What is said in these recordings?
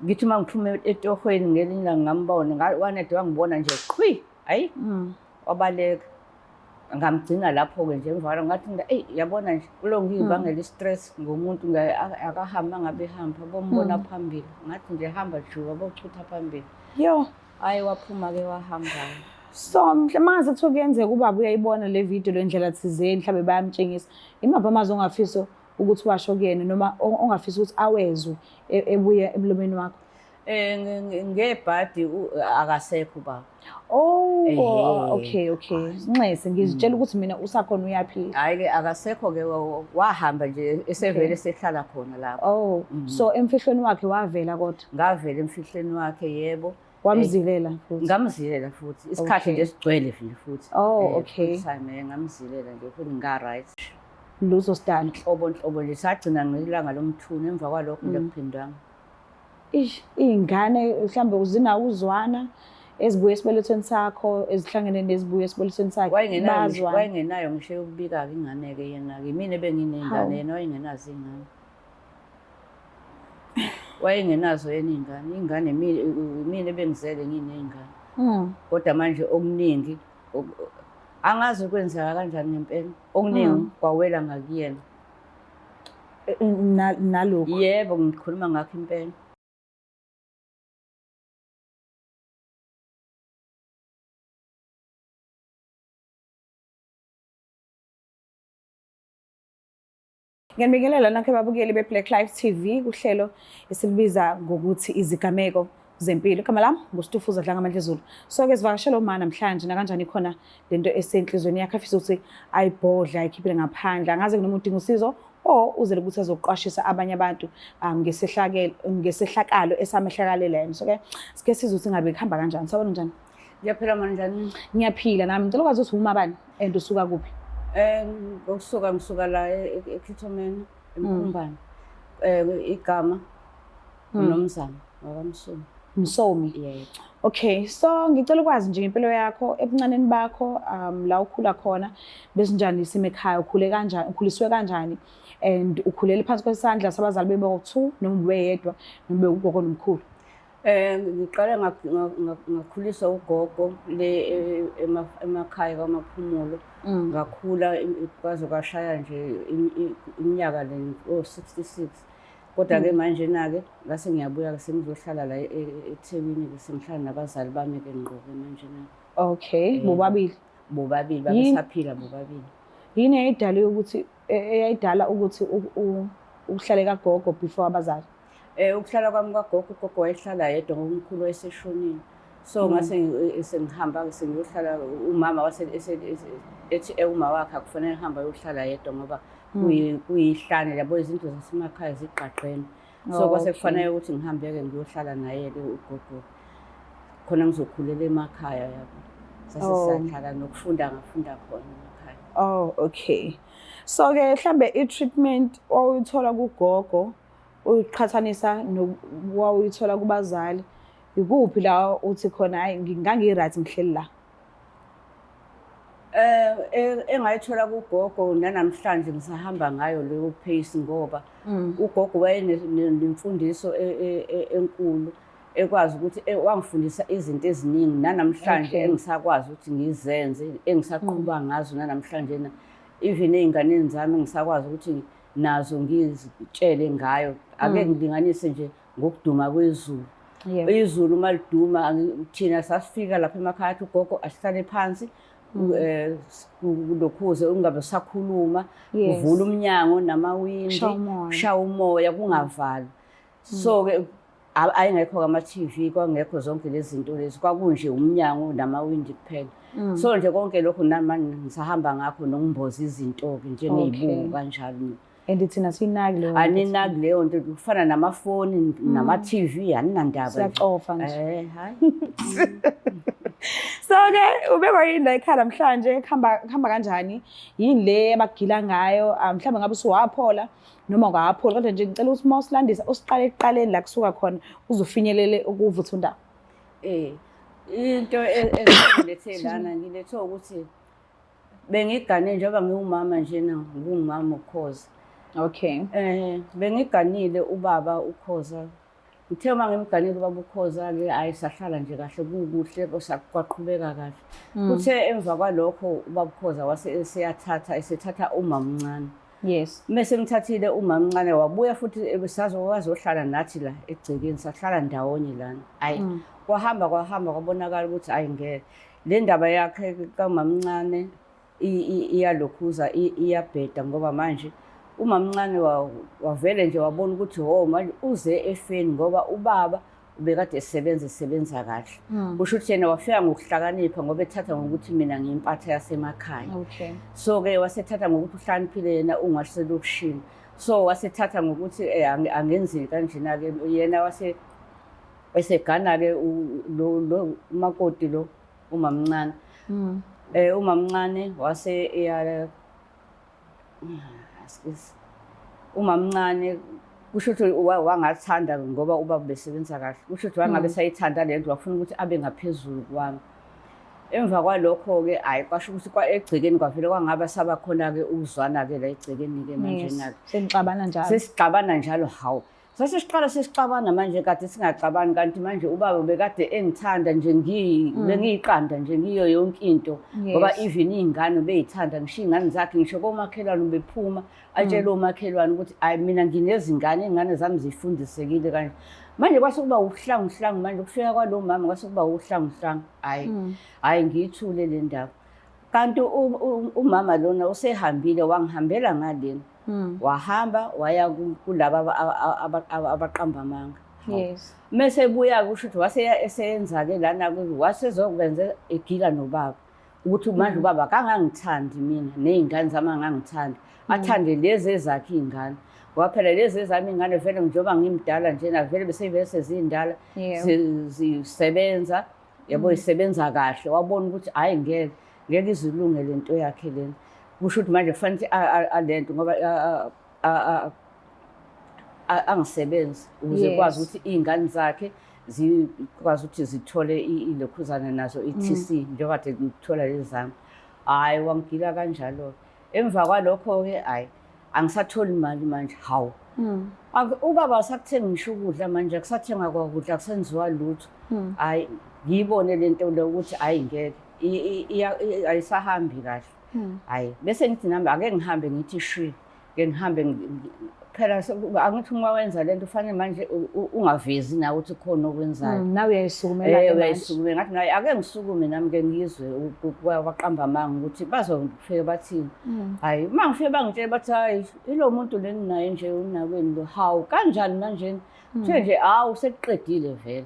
Ngithi uma ngiphuma etohweni ngelinye ilanga ngambona, wanede wangibona nje qhwi, hayi wabaleka. Ngamgcina lapho-ke nje emva kwalokho ngathi mina, eyi yabona nje kulo ngiyibangela i-stress ngomuntu akahambi angabe ehamba bombona phambili. Ngathi nje hamba juba bochutha phambili. Yo. Hhayi waphuma-ke wahamba. So mhle mase kuthiwa kuyenzeka ubaba uyayibona le video le ndlela thizeni mhlawumbe bayamtshengisa. Imaphi amazwi ongafisa ukuthi washo kuyena noma ongafisa ukuthi awezwe ebuye emlomeni wakho? Ngebhadi akasekho ubaba. Oh, okay, okay. Nxese ngizitshela ukuthi mina usakhona uyaphila. Hayi-ke akasekho-ke wahamba nje esevele esehlala khona lapho. Oh, so emfihlweni wakhe wavela kodwa? Ngavela emfihlweni wakhe yebo. Wamzilela futhi? Ngamzilela futhi. Isikhathi nje sigcwele nje futhi. Oh, okay. Full time ngamzilela nje futhi nga-right. Lutho sidalo. Nhlobo nhlobo nje sagcina ngelanga lomthuni emva kwalokho nje kuphindwanga. Ish, iy'ngane mhlawumbe zinawo ukuzwana ezibuya esibelethweni sakho ezihlangene nezibuya esibelethweni sakhe bazwana. Wayengenayo ngisho eyokubika-ke ingane-ke yena-ke imina ebenginey'ngane yena wayengenazo iy'ngane. Wayengenazo yena iy'ngane, iy'ngane imina ebengizele nginey'ngane. Kodwa manje okuningi angazi kwenzeka kanjani ngempela, okuningi kwawela ngakuyena. Nalokhu? Yebo, ngikhuluma ngakho impela. Ngiyanibingelela nonke babukeli be-Black Life TV kuhlelo esilibiza ngokuthi izigameko zempilo. Igama lami nguStufuza Dlangamandla Zulu. So-ke sivakashela uma namhlanje nakanjani khona lento esenhlizweni yakhe afisa ukuthi ayibhodle ayikhiphele ngaphandle. Angaze noma udinga usizo or uzele ukuthi azoqwashisa abanye abantu ngesehlakelo ngesehlakalo esamehlakalela yena. So-ke sike sizwe ukuthi ngabe kuhamba kanjani. Sawubona njani? Ngiyaphila manjani? Ngiyaphila nami. Ngicela ukwazi ukuthi uma bani and usuka kuphi? Ngokusuka ngisuka la eKhithomeni eMkhumbane. Igama uNomzamo wakwaMsomi. Msomi. Yebo. Okay, so ngicela ukwazi nje ngempilo yakho ebuncaneni bakho la ukhula khona besinjani isimo ekhaya ukhule kanjani ukhuliswe kanjani and ukhulele phansi kwesandla sabazali bebo-two noma ubeyedwa noma ugogo nomkhulu? Ngiqale ngakhuliswa ugogo le emakhaya kwaMaphumulo. Ngakhula kwaze kwashaya nje iminyaka le o-66. Kodwa-ke manje-na-ke ngase ngiyabuya-ke sengizohlala la eThekwini-ke sengihlala nabazali bami-ke ngqo-ke manje-na. Okay, bobabili? Bobabili, babesaphila bobabili. Yini eyayidala ukuthi eyayidala ukuthi uhlale kagogo before abazali? Ukuhlala kwami kwagogo, ugogo wayehlala yedwa ngoba umkhulu wayeseshonile. So ngase sengihamba sengiyohlala umama wase ethi uma wakhe akufanele ahambe ayohlala yedwa ngoba kuyihlane yabo izinto zasemakhaya zigqagqene. So kwase kufanele ukuthi ngihambe-ke ngiyohlala naye-ke ugogo khona ngizokhulela emakhaya yabo. Sase siyahlala nokufunda ngafunda khona emakhaya. Oh, okay. So ke mhlambe i-treatment owuyithola kugogo uyiqhathanisa nowawuyithola kubazali, ikuphi la uthi khona hayi ngangi-right ngihleli la? Engayithola kugogo nanamhlanje ngisahamba ngayo leyo pace ngoba ugogo wayenemfundiso enkulu ekwazi ukuthi wangifundisa izinto eziningi nanamhlanje engisakwazi ukuthi ngizenze engisaqhuba ngazo nanamhlanje na even ey'nganeni zami ngisakwazi ukuthi nazo ngizitshele ngayo. Ake ngilinganise nje ngokuduma kwezulu. Izulu uma liduma thina sasifika lapha emakhaya athi ugogo asihlale phansi lokhuze ungabe usakhuluma uvula umnyango namawindi kushaya umoya kungavalwa. So-ke ayengekho ama-TV kwangekho zonke lezi zinto lezi kwakunje umnyango namawindi kuphela. So nje konke lokho nami ngisahamba ngakho nokumboza izinto-ke njengey'buko kanjalo. And thina sinaki leyo nto. Aninaki leyo nto kufana namafoni nama-TV aninandaba. Siyacofa nje. Hayi. So ke ubekwa yini la ekhaya namhlanje kuhamba kanjani? Yini le abagila ngayo? Mhlawumbe ngabe usuwaphola noma ungawaphola kodwa nje ngicela ukuthi uma usilandisa usiqale ekuqaleni la kusuka khona uzufinyelele ukuvutha undaba. Into engilethe lana ngilethe ukuthi bengigane njengoba ngiwumama njena ngiwumama uKhoza. Okay. Bengiganile ubaba uKhoza. Ngithe uma ngimganile ubaba uKhoza-ke, hhayi sahlala nje kahle kukuhle kwaqhubeka kahle. Kuthe emva kwalokho ubaba uKhoza wase eseyathatha esethatha umamncane. Yes. Mese ngithathile umamncane wabuya futhi wazohlala nathi la egcekeni, sahlala ndawonye lana. Hhayi kwahamba kwahamba kwabonakala ukuthi hhayi ngeke. Le ndaba yakhe kamamncane iyalokhuza, iyabheda ngoba manje umamncane wavele nje wabona ukuthi ho manje uze efeni ngoba ubaba ubekade esebenza esebenza kahle. Kusho ukuthi yena wafika ngokuhlakanipha ngoba ethatha ngokuthi mina ngiyimpatha yasemakhaya. Okay. So-ke wasethatha ngokuthi uhlakaniphile yena ungaselokishini. So wasethatha ngokuthi angenzi kanjena-ke yena wase esegana-ke lo umakoti lo umamncane. Umamncane wase eya excuse. Umamncane kusho ukuthi wangathanda ngoba ubaba besebenza kahle. Kusho ukuthi wangabe sayithanda le nto, wafuna ukuthi abe ngaphezulu kwami. Emva kwalokho-ke hhayi kwasho ukuthi egcekeni kwavele kwangaba saba khona-ke ukuzwana-ke la egcekeni-ke manje-ke. Senixabana njalo. Sesixabana njalo, hawu. Sase siqala sesixabana manje, kade singaxabani, kanti manje ubaba bekade engithanda nje, bengiyiqanda nje ngiyo yonke into. Ngoba even iy'ngane ubey'thanda, ngisho iy'ngane zakhe, ngisho komakhelwane ubephuma atshele omakhelwane ukuthi hhayi mina nginezingane, iy'ngane zami zifundisekile kanje. Manje kwase kuba ubuhlanguhlangu manje, ukufika kwalo mama kwase kuba ubuhlanguhlangu. Hhayi, hhayi ngiyithule le ndaba. Kanti umama lona usehambile, wangihambela ngalena. Wahamba waya kulaba abaqamba amanga. Yes. Mese ebuya kusho ukuthi wase eseyenza-ke lana, wasezokwenza egila nobaba. Ukuthi manje ubaba akangangithandi mina ney'ngane zami angangithandi. Athande lezi ezakhe iy'ngane. Ngoba phela lezi ezami iy'ngane vele njengoba ngimdala njena vele beseyivele sezindala zisebenza, yabo, isebenza kahle. Wabona ukuthi hhayi ngeke, ngeke izilunge le nto yakhe lena. Kusho ukuthi manje kufanele ukuthi alento ngoba angisebenzi ukuze kwazi ukuthi iy'ngane zakhe zikwazi ukuthi zithole ilokhuzana nazo i-TC njengoba kade ngithola lezi zami. Hhayi wangigila kanjalo-ke. Emva kwalokho-ke hhayi angisatholi imali manje, hawu. Ubaba asakuthengi ngisho ukudla manje, akusathenga kwakudla, akusenziwa lutho. Hhayi ngiyibone le nto le ukuthi hhayi ngeke, ayisahambi kahle. Hhayi bese ngithi nami ake ngihambe ngithi shwi, ke ngihambe phela angithi uma wenza lento ufanele manje ungavezi nawe ukuthi khona okwenzayo. Nawe uyayisukumela ke manje. Uyayisukumela. Ngathi naye ake ngisukume nami ke ngizwe kwaqamba amanga ukuthi bazofike bathini. Hhayi uma ngifike bangitshele bathi hhayi ilo muntu lenginaye nje unaweni lo, hawu kanjani manje? Kuthiwe nje hawu sekuqedile vele.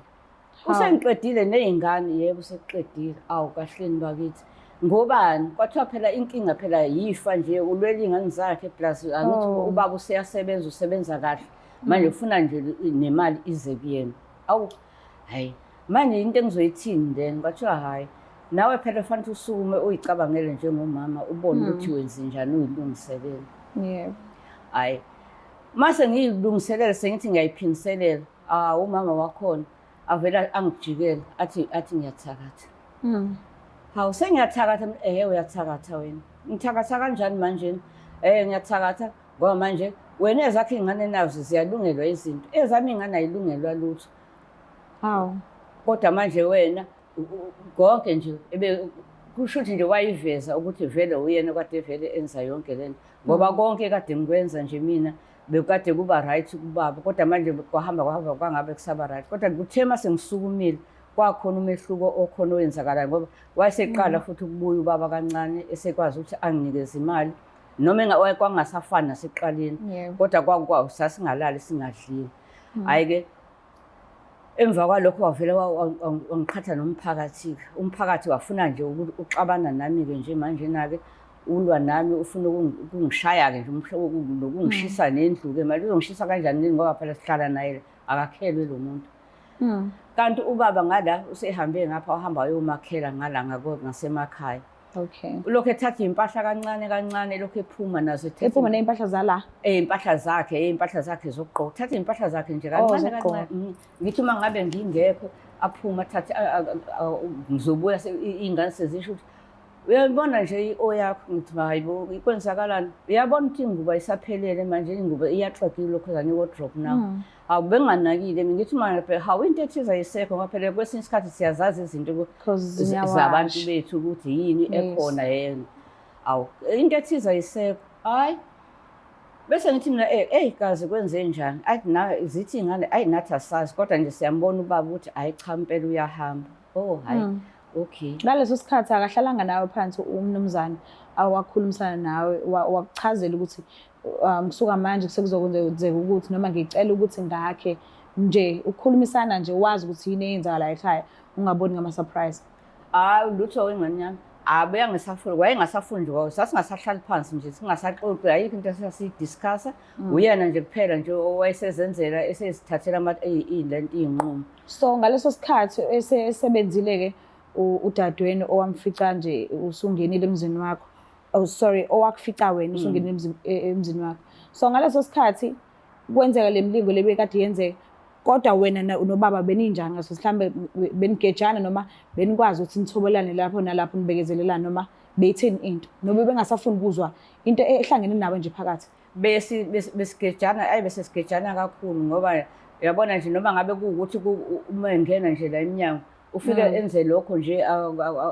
Usengiqedile ney'ngane, yebo sekuqedile. Awu kahleni bakithi. Ngobani? Kwathiwa phela inkinga phela yifa nje, ulwela iy'ngane zakhe plus angithi ubaba useyasebenza, usebenza kahle. Manje ufuna nje nemali ize kuyena. Awu, hhayi manje into engizoyithini then? Kwathiwa hhayi nawe phela kufanele usukume uyicabangele njengomama, ubone ukuthi wenzenjani uyilungiselele. Yebo. Hhayi mase ngiyilungiselele sengithi ngiyayiphindiselela. Ah, umama wakhona avela angijikele athi ngiyathakatha. Hawu sengiyathakatha, uyathakatha wena. Ngithakatha kanjani manje? Ngiyathakatha ngoba manje wena ezakho iy'ngane nazo ziyalungelwa izinto. Ezami iy'ngane ayilungelwa lutho. Hawu. Kodwa manje wena konke nje kusho ukuthi nje wayiveza ukuthi vele uyena kade vele enza yonke lento. Ngoba konke kade ngikwenza nje mina bekade kuba right kubaba, kodwa manje kwahamba kwahamba kwangabe kusaba right. Kodwa kuthe mase ngisukumile kwakhona umehluko okhona owenzakalayo ngoba wayeseqala futhi ukubuya ubaba kancane esekwazi ukuthi anginikeze imali noma kwangasafani nasekuqaleni, kodwa sasingalali singadlile. Hhayi-ke emva kwalokho wavele wangiqhatha nomphakathi-ke. Umphakathi wafuna nje uxabana nami-ke nje manje-na-ke, ulwa nami ufuna ukungishaya-ke nje, nokungishisa nendlu-ke. Manje uzongishisa kanjani nendlu ngoba phela sihlala naye, akakhelwe lo muntu. Kanti ubaba ngala usehambe ngapha, wahamba wayomakhela ngala ngasemakhaya. Okay. Ulokhu ethatha iy'mpahla kancane kancane, elokhu ephuma nazo, ethatha Ephuma ney'mpahla zala? Iy'mpahla zakhe, iy'mpahla zakhe zokugqoka. Uthatha iy'mpahla zakhe nje kancane zokugqoka. kancane. Ngithi uma ngabe ngingekho, aphume athathe, ngizobuya iy'ngane sezisho ukuthi uyayibona nje i-O yakho, ngithi hayi bo, kwenzakalani? Uyabona ukuthi ingubo ayisaphelele manje, ingubo iyaxega ilokhuzana i-wardrobe now. Hawu, benginganakile mina, ngithi manje phela, hawu, into ethize ayisekho, ngoba phela kwesinye isikhathi siyazazi izinto 'Cause zabantu ziyawasha. bethu ukuthi yini ekhona yena. Awu, into ethize ayisekho. Hayi, bese ngithi mina, eyi, kazi kwenze njani? Athi na zithi ingane, ayi, nathi asazi, kodwa nje siyambona ubaba ukuthi hayi cha, impela uyahamba. Oh hayi, okay. Ngaleso sikhathi akahlalanga nawe phansi umnumzane, awakhulumisana nawe, wakuchazela ukuthi kusuka manje sekuzokwenzeka ukuthi, noma ngicela ukuthi ngakhe nje ukukhulumisana nje, wazi ukuthi yini eyenzakala ekhaya, ungaboni ngama-surprise? Hayi, lutho wengane yami. Abe angisafuni, wayengasafuni nje, sasingasahlali phansi nje, singasaxoxi, ayikho into esasiyidiscussa. Uyena nje kuphela nje owayesezenzela, esezithathela lento iy'nqumo. So ngaleso sikhathi esebenzile-ke udadewenu owamfica nje usungenile emzini wakho, oh sorry, owakufica wena usungenile emzini wakho, so ngaleso sikhathi kwenzeka le mlingo le bekade yenzeka, kodwa wena nobaba beninjani ngaso? Mhlambe benigejana noma benikwazi ukuthi nithobelane lapho nalapho, nibekezelelane, noma beyithini into, noma bengasafuni ukuzwa into ehlangene nawe nje phakathi? Besigejana, ayi, bese sigejana kakhulu, ngoba uyabona nje noma ngabe kuwukuthi uma engena nje la emnyango, ufike enze lokho nje,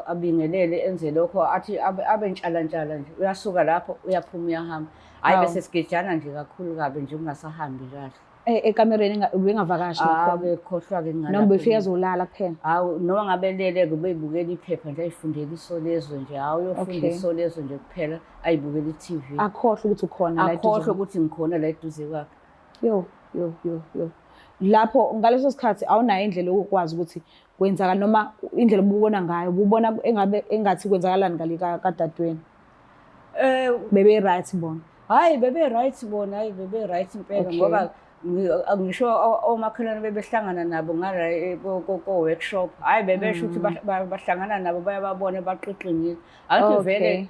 abingelele, enze lokho, athi abe ntshalantshala nje, uyasuka lapho, uyaphuma, uyahamba. Hhayi, bese sigejana nje kakhulu kabi nje, kungasahambi kahle. Ekamereni ubengavakashi nakhona? Bekhohlwa-ke. Noma befika ezolala kuphela? Hawu, noma ngabe elele-ke, ubeyibukela iphepha nje, ayifundele Isolezwe nje. Hawu, uyofunda Isolezwe nje kuphela, ayibukele i-TV. Akhohlwe ukuthi ukhona la eduzane. Akhohlwe ukuthi ngikhona la eduze kwakhe. Yo yo yo yo, lapho ngaleso sikhathi awunayo indlela yokukwazi ukuthi kwenzakala, noma indlela obubona ngayo, ububona engabe engathi kwenzakalani ngale kadadewenu? Bebe right bona? Hayi, bebe right bona, hayi, bebe right impela. Ngoba ngisho omakhelwane bebehlangana nabo ngala ko-workshop, hhayi, bebesho ukuthi bahlangana nabo, bayababona baqiqingile. Angithi vele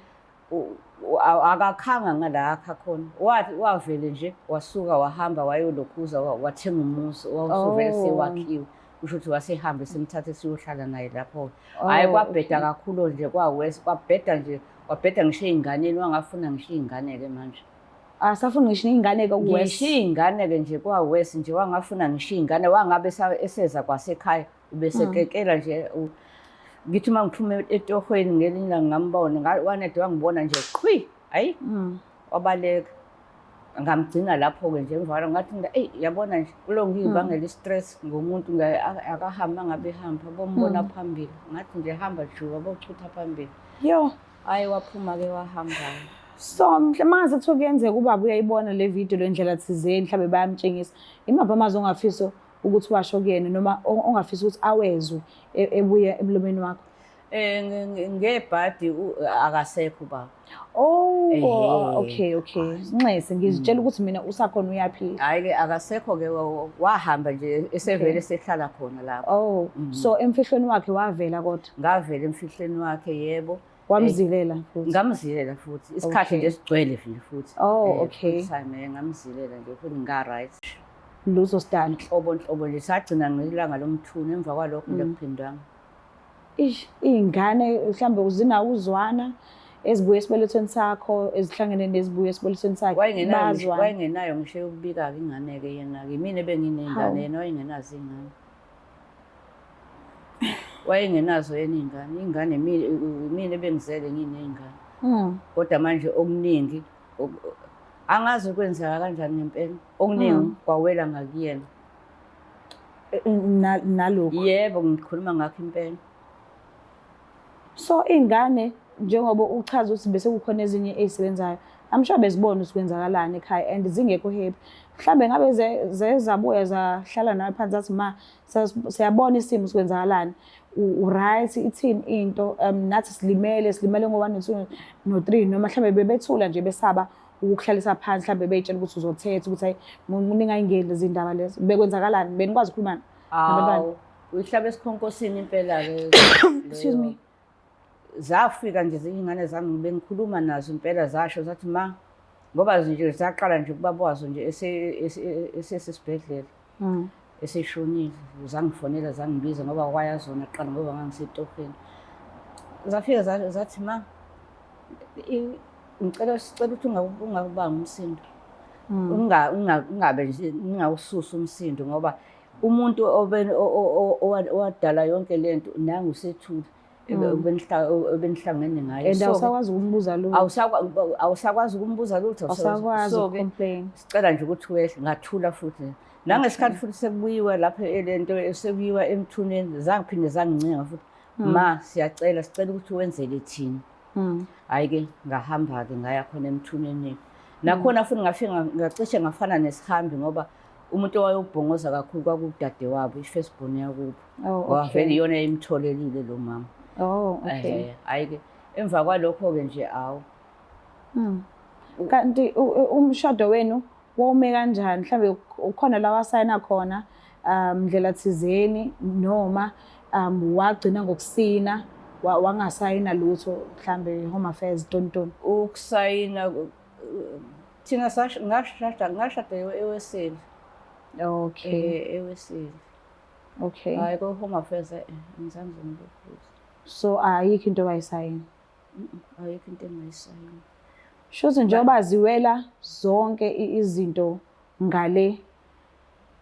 akakhanga ngala akha khona, wathi wavele nje wasuka wahamba wayolokhuza, wathenga umuzi owawusuvele sewakhiwe, kusho ukuthi wasehambe simthathe siyohlala naye lapho. Hhayi, kwabheda kakhulu nje, kwa-worse, kwabheda nje, kwabheda ngisho ey'nganeni, wangafuna ngisho iy'ngane-ke manje. Asafuna ngisho iy'ngane-ke? Ngisho iy'ngane-ke nje, kwa-worse nje, wangafuna ngisho iy'ngane, wangabe eseza kwasekhaya, ubesekekela nje. Ngithi uma ngiphuma etohweni ngelinye ilanga, ngambona, wanede wangibona nje, qhwi, hayi, wabaleka. Ngamgcina lapho-ke nje emva kwalokho, ngathi mina, eyi, yabona nje kulo ngiyibangela i-stress ngomuntu, akahambi angabe ehamba, bombona phambili. Ngathi nje, hamba juba, bochutha phambili. Yo. Hhayi, waphuma-ke, wahamba. So mhle mase kuthiwa kuyenzeka ubaba uyayibona le video le ndlela thizeni, mhlawumbe bayamtshengisa, imaphi amazwi ongafisa ukuthi washo kuyena, noma ongafisa ukuthi awezwe ebuye emlomeni wakho? Ngebhadi akasekho ubaba. Oh, okay. Nxese, ngizitshela ukuthi mina usakhona, uyaphila. Hhayi-ke, akasekho-ke, wahamba nje esevele sehlala khona lapho. Oh, so emfihlweni wakhe wavela kodwa? Ngavela emfihlweni wakhe, yebo. Wamzilela futhi? Ngamzilela futhi, isikhathi nje sigcwele nje futhi. Full time, ngamzilela nje futhi, nga-right. Lutho sidalo. Nhlobo nhlobo nje, sagcina ngelanga lomthuni, emva kwalokho nje kuphindwanga. Ish, iy'ngane mhlawumbe zinawo uzwana ezibuya esibelethweni sakho ezihlangene nezibuya esibelethweni sakhe? Wayengenayo ngisho, Bazwana? wayengenayo ngisho eyokubika-ke ingane-ke yena-ke. Yimina ebenginey'ngane, yena wayengenazo iy'ngane. Wayengenazo yena iy'ngane, iy'ngane imina ebengizele nginey'ngane. Kodwa manje okuningi angazi kwenzeka kanjani ngempela, okuningi kwawela ngakuyena. Nalokhu? Yebo, ngikhuluma ngakho impela. So iy'ngane, njengoba uchaza ukuthi bese kukhona ezinye ey'sebenzayo, I'm sure bezibona ukuthi kwenzakalani ekhaya and zingekho happy. Mhlambe ngabe zezabuya zahlala nawe phansi, zathi, "Ma, siyabona isimo sikwenzakalani, u-right, ithini into, nathi silimele, silimele ngo-one no-two no-three," noma mhlambe bebethula nje besaba ukukuhlalisa phansi, mhlambe bey'tshela ukuthi uzothetha ukuthi hayi, ningayingeni lezi ndaba lezo? Bekwenzakalani? Benikwazi ukukhuluma nabantwana? Hawu, uyihlaba esikhonkosini impela-ke. Excuse me. Zafika nje iy'ngane zami, bengikhuluma nazo impela, zasho zathi, "Ma," ngoba nje zaqala nje ubaba wazo nje esesesibhedlela, eseshonile, zangifonela, zangibiza, ngoba kwayazona kuqala ngoba ngangisetohweni. Zafika zathi, "Ma, ngicela, sicela ukuthi ungabanga umsindo." Ungabe nje ungawususa umsindo ngoba umuntu owadala yonke lento nangu usethule ebenihlangene ngaye. And awusakwazi ukumbuza lutho. Awusakwazi ukumbuza lutho. Awusakwazi So-ke, uku-complain. Sicela nje ukuthi wehle. Ngathula futhi. Nangesikhathi futhi sekubuyiwa lapho lento, sekuyiwa emthuneni, zangiphinde zangincenga futhi, "Ma, siyacela, sicela ukuthi wenzele thina." Hhayi-ke, ngahamba-ke ngaya khona emthuneni. Nakhona futhi ngafika ngacishe ngafana nesihambi ngoba umuntu owayewubhongoza kakhulu kwakudade wabo, i-first born yakubo. Oh, Ngoba vele iyona eyimtholelile lo mama. Oh, okay. Hhayi-ke, emva kwalokho-ke nje awu. Kanti umshado wenu wawume kanjani? Mhlawumbe ukhona la wasayina khona ndlela thizeni noma wagcina ngokusina wangasayina lutho, mhlambe Home Affairs tontoni? Ukusayina, thina ngashada eWeseli. Eweseli. Hayi, ko Home Affairs angizange ngibophe. So ayikho into owayisayina? Ayikho into engayisayina. Shuthi njengoba ziwela zonke izinto ngale,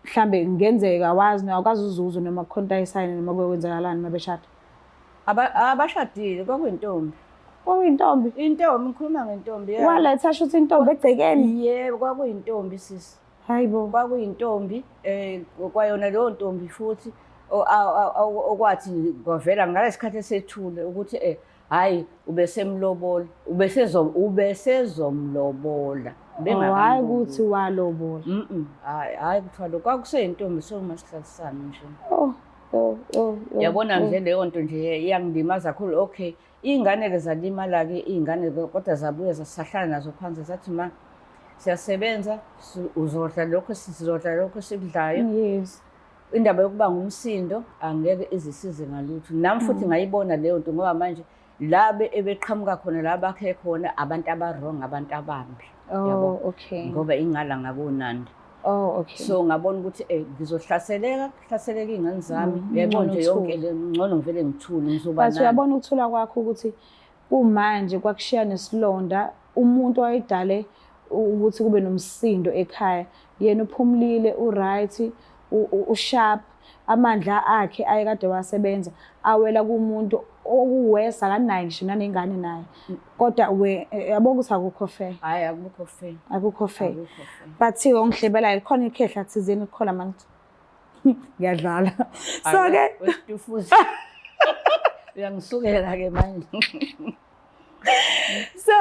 mhlambe kungenzeka wazi awukwazi uzuzwe noma kukhona into ayisayina noma kwenzakalani uma beshada. Abashadile kwakuyintombi. Kwakuyintombi? Intombi, ngikhuluma ngentombi, yebo. Waletha shuthi intombi egcekeni? Yebo, kwakuyintombi sisi. Hayibo. Kwakuyintombi, kwayona leyo ntombi futhi okwathi kwavela ngalesikhathi esethule ukuthi hayi ubesemlobola, ubesezomlobola. Oh, hayi ukuthi walobola. Hayi, hayi kuthiwa lokho kwakuseyintombi sewumasihlalisane nje. Oh, oh, oh, oh. Yabona nje leyo nto nje iyangilimaza kakhulu. Okay, iy'ngane-ke zalimala-ke iy'ngane, kodwa zabuye sahlala nazo phansi zathi, "Ma, siyasebenza, uzodla lokho, sizodla lokho esikudlayo." Indaba yokuba ngumsindo angeke izisize ngalutho. Nami futhi ngayibona leyo nto ngoba manje la ebeqhamuka khona, la bakhe khona abantu aba-wrong, abantu abambi. Yabo? Ngoba ingala ngabonandi. Oh, okay. So ngabona ukuthi ngizohlaseleka, kuhlaseleka iy'ngane zami. Uyayibona nje Ngcono yonke uthule. le, ngcono ngivele ngithule, ngizoba But nani. uyabona ukuthula kwakho ukuthi kumanje kwakushiya nesilonda, umuntu owayedale ukuthi kube nomsindo ekhaya, yena uphumulile, u-right, u-sharp, amandla akhe ayekade wasebenza awela kumuntu okuwesa akanaye ngisho nanengane naye. Kodwa we yabo ukuthi akukho fair. Hayi, akukho fair. Akukho fair. Akukho fair. But ongihlebelayo khona ikhehla thizeni khona manje. Ngiyadlala. So ke wesitufuza. Uyangisukela ke manje. So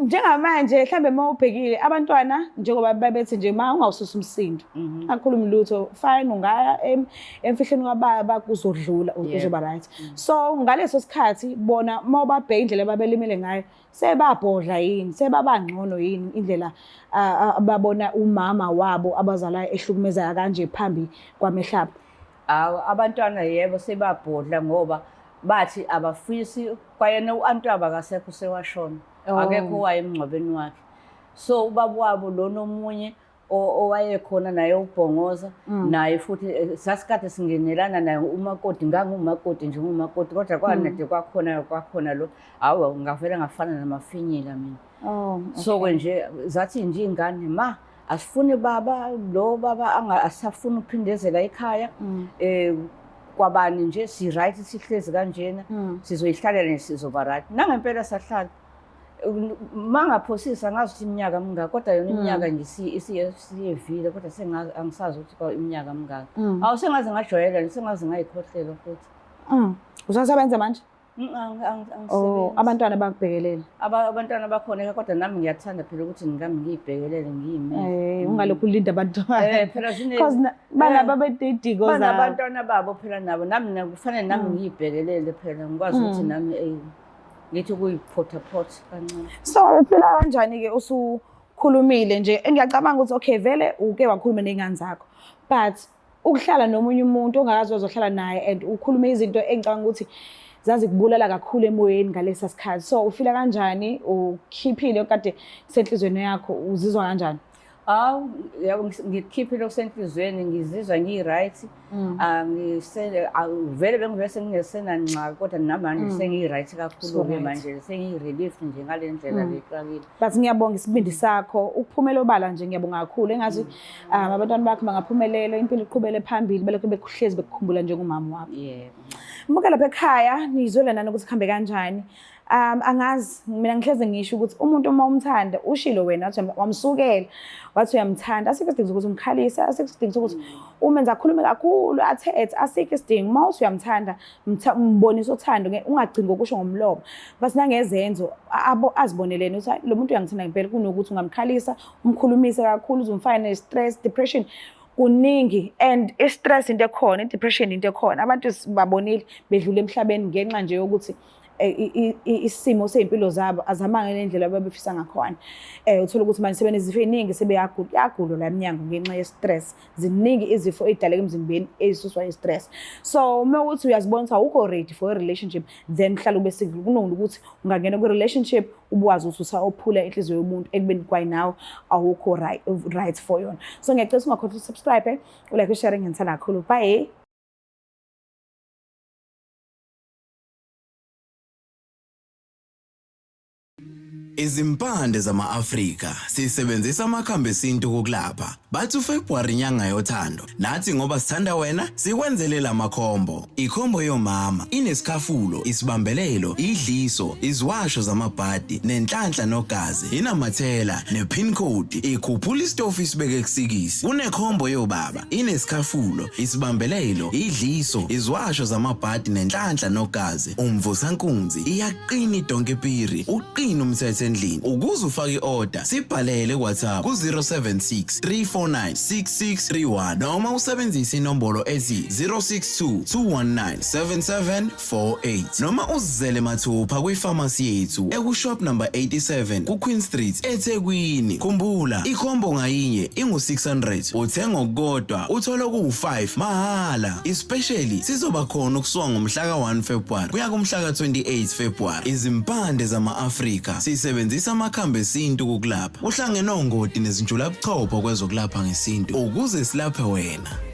njengamanje mhlambe uma ubhekile abantwana njengoba babethi nje ma ungawususa umsindo, angikhulumi lutho, fine, ungaya emfihlweni kababa kuzodlula, uzoba right. So ngaleso sikhathi bona uma ubabheka indlela ababelimele ngayo, sebabhodla yini, sebabangcono yini indlela ababona umama wabo abazalayo ehlukumezeka kanje phambi kwamehlaba? Awu, abantwana yebo sebabhodla ngoba bathi abafisi kwayena u-anti wabo akasekho, usewashona. Akekho owaye emngcwabeni wakhe. So ubaba wabo lona omunye owayekhona naye ubhongoza naye futhi sasikade singenelana naye umakoti, ngangumakoti nje, ngumakoti kodwa kwanade kwakhona lo, hawu, ngavele ngafana namafinyila mina. So ke nje zathi nje ingane, "Ma, asifuni baba lo, baba asafuni ukuphindezela ekhaya kwabani nje, si right sihlezi kanjena, sizoyihlalela nje, sizoba right." Nangempela sahlala. Mangaphosisa ngazi ukuthi iminyaka mingaka, kodwa yona iminyaka nje isiyevile, kodwa sengazi, angisazi ukuthi kwa iminyaka mingaka. Awu, sengaze ngajwayela nje, sengaze ngayikhohlelwa futhi. Usasebenza manje? Angisebenzi. Oh, abantwana bakubhekelela. Abantwana bakhona, kodwa nami ngiyathanda phela ukuthi ngikami ngiyibhekelele ngiyimele. Ungalokhu ulinda abantwana. Phela Because banabo abedidiko zabo. Banabantwana babo phela nabo, nami kufanele nami ngiyibhekelele phela, ngikwazi ukuthi nami ngithi ukuyiphothaphoth kancane. So uphila kanjani ke usukhulumile nje? Ngiyacabanga ukuthi okay, vele uke wakhuluma nezingane zakho. But ukuhlala nomunye umuntu ongakazi wazohlala naye and ukhulume izinto engicabanga ukuthi zazikubulala kakhulu emoyeni ngalesa sikhathi. So ufila kanjani? Ukhiphile kade kusenhlizweni yakho, uzizwa kanjani? Hawu, yabo, ngikhiphile okusenhliziyweni, ngizizwa ngiyi-right. Angisele vele bengivele sengingesenangxaki, kodwa namanje sengiyi-right kakhulu-ke. So-right. Manje sengiyi-relief nje ngale ndlela lexakile. But ngiyabonga isibindi sakho ukuphumela obala nje, ngiyabonga kakhulu. Engathi abantwana bakho bangaphumelela, impilo iqhubele phambili, belokhu bekuhlezi bekukhumbula njengomama wabo. Yebo. Muke lapha ekhaya nizwele nani ukuthi kuhambe kanjani. Angazi, mina ngihleze ngisho ukuthi umuntu uma umthanda, ushilo wena wathi wamsukela, wathi uyamthanda, asikho isidingo sokuthi umkhalise, asikho isidingo sokuthi umenze akhulume kakhulu, athethe, asikho isidingo. Uma uthi uyamthanda, mbonise uthando, ungagcini ngokusho ngomlomo, but nangezenzo azibonelene ukuthi hayi, lo muntu uyangithanda ngempela, kunokuthi ungamkhalisa, umkhulumise kakhulu, uze umfake ne-stress, depression. Kuningi, and i-stress into ekhona, i-depression into ekhona. Abantu babonile bedlula emhlabeni ngenxa nje yokuthi isimo sey'mpilo zabo azihambanga ngendlela ababefisa ngakhona. Uthola ukuthi manje sebenezifo ey'ningi, sebeyagula, kuyagulwa la emnyango ngenxa ye-stress. Ziningi izifo ey'daleka emzimbeni ey'suswa i-stress. So uma ukuthi uyazibona ukuthi awukho ready for a relationship, then mhlawumbe ube single, kunokuthi ungangena kwi-relationship ubuwazi ukuthi usawophula inhliziyo yomuntu ekubeni kwayinawe awukho right for yona. So ngiyacela ungakhohlwa usubscribe, ulike, ushare, ngiyithanda kakhulu. Bye. Izimpande zama-Afrika sisebenzisa amakhambi esintu ukulapha. Bathi uFebruary inyanga yothando. Nathi ngoba sithanda wena sikwenzele lamakhombo. Ikhombo yomama inesikhafulo, isibambelelo, idliso, iziwasho zamabhadi, nenhlanhla nogazi, inamathela nepin code, ikhuphula isitofu isibeke kusikisi. Kunekhombo yobaba inesikhafulo, isibambelelo, idliso, iziwasho zamabhadi nenhlanhla nogazi, umvusankunzi, iyaqina idonke piri, uqina umthetho endlini. Ukuze ufake i-order, sibhalele ku-WhatsApp ku-076 349 6631 noma usebenzise inombolo ethi 062 219 7748 noma uzizele mathupha kwifamasi yethu ekushop number 87 ku-Queen Street eThekwini. Khumbula, ikhombo ngayinye ingu-600, uthenga okukodwa uthola okuwu-5 mahhala. Especially sizoba khona ukusuka ngomhla ka-1 February kuya kumhla ka-28 February. Izimpande zama-Afrika sisebenzisa amakhambi esintu kukulapha. Uhlangene ongoti nezinjulabuchopho kwezokulapha ngesintu ukuze silaphe wena.